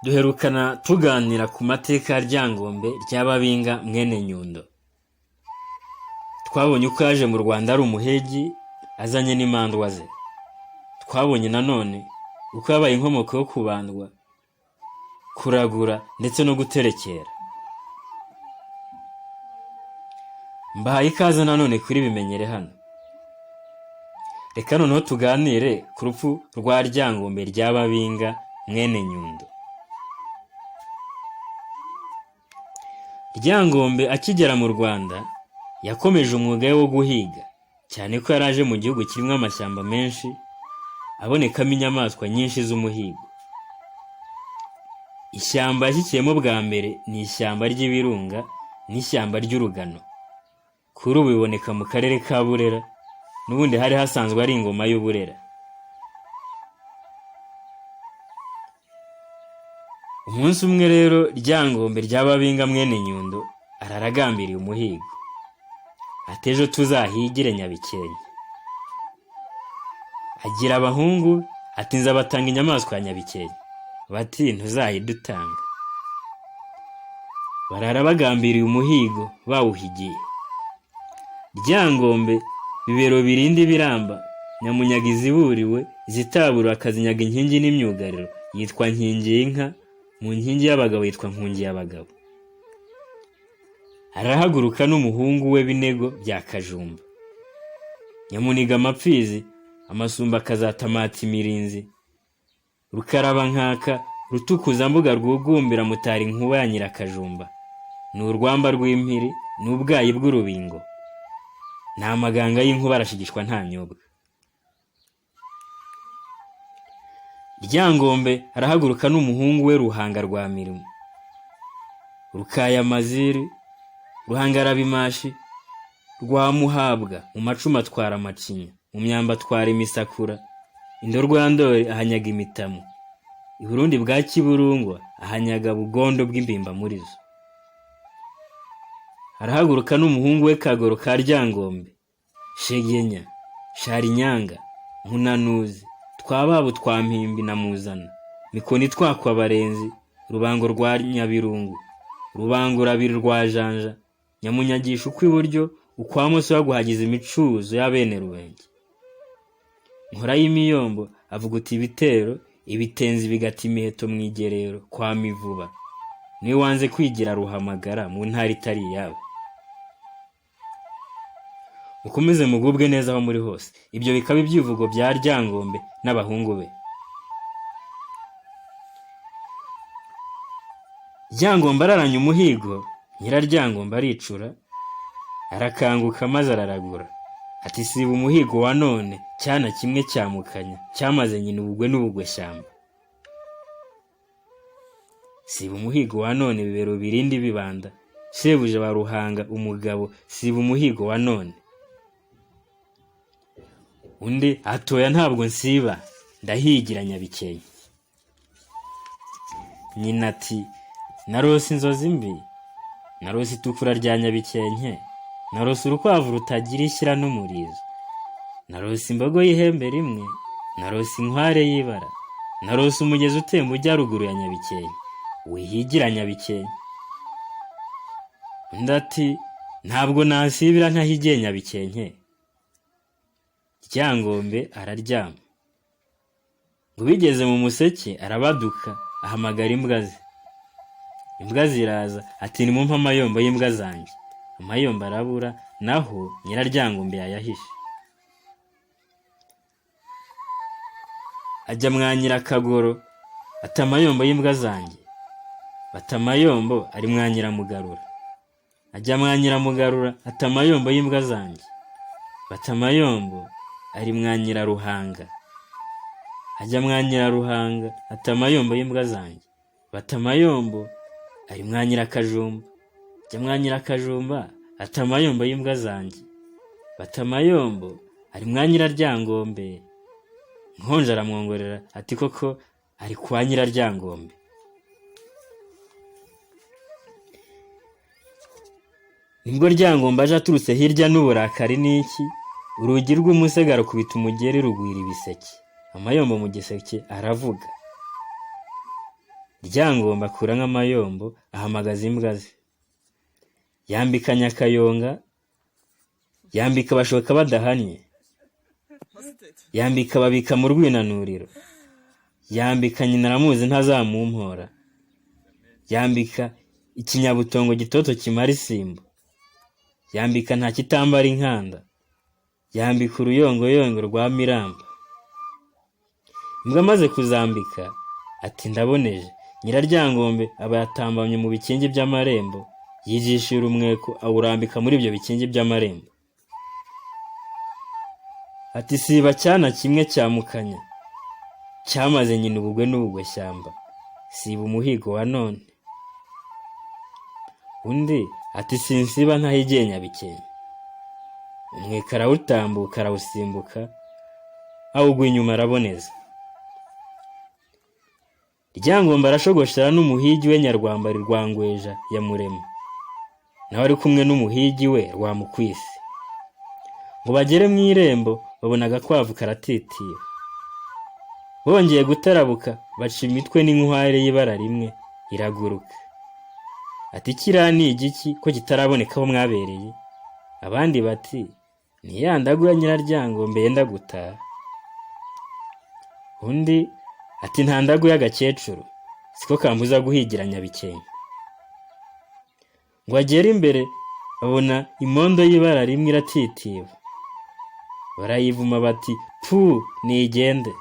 Duherukana tuganira ku mateka ya Ryangombe rya Babinga mwene Nyundo. Twabonye uko yaje mu Rwanda ari umuhigi azanye n'imandwa ze. Twabonye nanone uko yabaye inkomoko yo kubandwa, kuragura ndetse no guterekera. Mbahaye ikaze nanone kuri Bimenyere hano. Reka noneho tuganire ku rupfu rwa Ryangombe rya Babinga mwene Nyundo. Ryangombe akigera mu Rwanda yakomeje umwuga we wo guhiga, cyane ko yari aje mu gihugu kirimo amashyamba menshi abonekamo inyamaswa nyinshi z'umuhigo. Ishyamba yashyikiyemo bwa mbere ni ishyamba ry'ibirunga n'ishyamba ry'urugano. Kuri ubu biboneka mu karere ka Burera, n'ubundi hari hasanzwe ari ingoma y'Uburera. Umunsi umwe rero Ryangombe rya Babinga mwene Nyundo arara agambiriye umuhigo. Ati ejo tuzahigire Nyabikenke. Agira abahungu ati nzabatanga inyamaswa ya Nyabikenke. Bati ntuzayidutanga. Barara bagambiriye umuhigo bawuhigiye. Ryangombe Bibero birinda ibiramba, Nyamunyaga iziburiwe, izitaburiwe akazinyaga inkingi n'imyugariro, yitwa Nkingiyinka, mu nkingi y'abagabo yitwa Nkungiyabagabo. Arahaguruka n'umuhungu we Binego bya Kajumba. Nyamuniga amapfizi, amasumba akazatamata imirinzi, Rukarabankaka Rutukuzambuga rwugumbira Mutara inkuba ya Nyirakajumba, ni urwamba rw'impiri, ni ubwayi bw'urubingo, ni amaganga y'inkuba arashigishwa ntanyobwa. Ryangombe arahaguruka n'umuhungu we Ruhanga rwa Mirimo, Rukayamaziri, Ruhangarabimashi, Rwa Muhabwa, mu macumu atwara amacinya, mu myambi atwara imisakura, Indorwa ya Ndori ahanyaga imitamu, i Burundi bwa Kiburungwa ahanyaga Bugondo bw'imbimbamurizo. Arahaguruka n'umuhungu we Kagoro ka Ryangombe, Shegenya, Sharinyanga, Munanuzi, Twababo twa Mpimbi na Muzana, Mikoni itwakwa Abarenzi, Rubango rwa Nyabirungu, Rubangurabiri rwa Janja, Nyamunyagisha ukw'iburyo, ukwa moso baguhagiza imicuzo y'abenerubenge. Nkora y'imiyombo avuguta ibitero, ibitenzi bigata imiheto mu igerero kwa Mivuba. Niwe wanze kwigira Ruhamagara mu ntara itari iyabo. Mukomeze mugubwe neza aho muri hose. Ibyo bikaba ibyivugo bya Ryangombe n'abahungu be. Ryangombe araranye umuhigo, Nyiraryangombe aricura, arakanguka maze araragura. Ati siba umuhigo wa none, cyana kimwe cya Mukanya, cyamaze nyina ubugwe n'ubugweshyamba. Siba umuhigo wa none bibero birindi bibanda, shebuja wa Ruhanga umugabo, siba umuhigo wa none. Undi atoya ntabwo nsiba, ndahigira Nyabikenke. Nyina ati narose inzozi mbi, narose itukura rya Nyabikenke, narose urukwavu rutagira ishyira n'umurizo, narose imbogo y'ihembe rimwe, narose inkware y'ibara, narose umugezi utemba ujya ruguru ya Nyabikenke, wihigira Nyabikenke. Undi ati ntabwo nasibira ntahigiye Nyabikenke. Ryangombe araryama. Ngo bigeze mu museke arabaduka ahamagara imbwa ze. Imbwa ziraza ati nimumpe amayombo y'imbwa zanjye. Amayombo arabura naho Nyiraryangombe yayahishe. Ajya mwa Nyirakagoro ati amayombo y'imbwa zanjye. Bati amayombo ari mwa Nyiramugarura. Ajya mwa Nyiramugarura ati amayombo y'imbwa zanjye. Bati amayombo ari mwa Nyiraruhanga. Ajya mwa Nyiraruhanga ati amayombo y'imbwa zanjye. Bati amayombo ari mwa Nyirakajumba. Ajya mwa Nyirakajumba ati amayombo y'imbwa zanjye. Bati amayombo ari mwa Nyiraryangombe. Nkonje aramwongorera ati koko ari kwa Nyiraryangombe. Nibwo Ryangombe aje aturutse hirya n'uburakari n'iki, urugi rw'umusega rukubita umugeri rugwira ibiseke, amayombo mu giseke aravuga. Ryangombe akura nk'amayombo, ahamagaza imbwa ze, yambika Nyakayonga, yambika Bashoka badahannye, yambika Babika mu rwinanuriro, yambika nyina aramuzi ntazamumpora, yambika ikinyabutongo gitoto kimara isimbo, yambika nta kitambara inkanda, yambika uruyongoyongo rwa Miramba. Imbwa amaze kuzambika ati ndaboneje. Nyiraryangombe aba yatambamye mu bikingi by'amarembo, yijishira umweko awurambika muri ibyo bikingi by'amarembo. Ati siba cyana kimwe cya Mukanya cyamaze nyina ubugwe n'ubugwe shyamba, siba umuhigo wa none. Undi ati sinsiba ntahigiye Nyabikenke. Umweko arawutambuka arawusimbuka, awugwa inyuma araboneza. Ryangombe arashogoshera n'umuhigi we Nyarwambari rwa Ngweja ya Murema, nawe ari kumwe n'umuhigi we Rwamukwisi. Ngo bagere mu irembo babona agakwavu karatitira. Bongeye gutarabuka baca imitwe n'inkware y'ibara rimwe iraguruka. Ati kiriya ni igiki ko kitaraboneka aho mwabereye? Abandi bati ni ya ndagu ya Nyiraryangombe yenda gutaha. Undi ati nta ndagu y'agakecuru, siko kambuza guhigira Nyabikenke. Ngo agere imbere babona imondo y'ibara rimwe iratitiba, barayivuma bati pu nigende.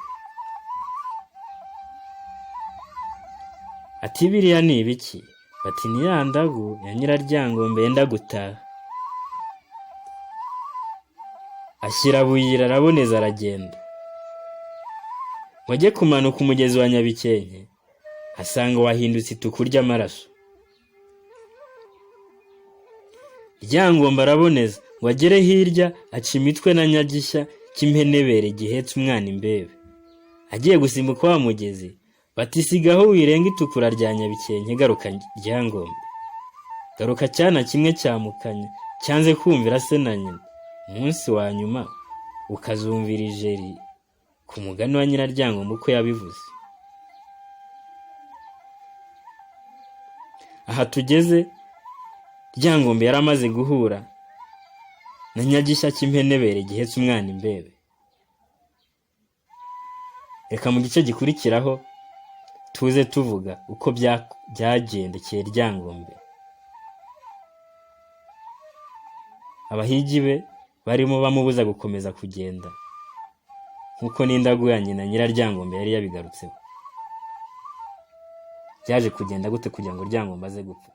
Ati biriya ni ibiki? Bati ni ya ndagu ya Nyiraryangombe yenda gutaha. Ashyira Buyira araboneza aragenda. Ngo ajye kumanuka umugezi wa Nyabikenke, asanga wahindutse ituku ry'amaraso. Ryangombe araboneza ngo agere hirya aca imitwe na Nyagishya cy'impenebere gihetse umwana imbebe. Agiye gusimbuka wa mugezi, bati sigaho wirenga itukura rya Nyabikenke, garuka Ryangombe. Garuka cyana kimwe cya Mukanya cyanze kumvira se na nyina, umunsi wa nyuma ukazumvira ijeri ku mugani wa Nyiraryangombe uko yabivuze. Aha tugeze, Ryangombe yari amaze guhura na Nyagishya cy'impenebere gihetse umwana imbebe. Reka mu gice gikurikiraho tuze tuvuga uko byagendekeye Ryangombe. Abahigi be barimo bamubuza gukomeza kugenda, nk'uko n'indagu ya nyina Nyiraryangombe yari yabigarutseho. Byaje kugenda gute kugira ngo Ryangombe aze gupfa?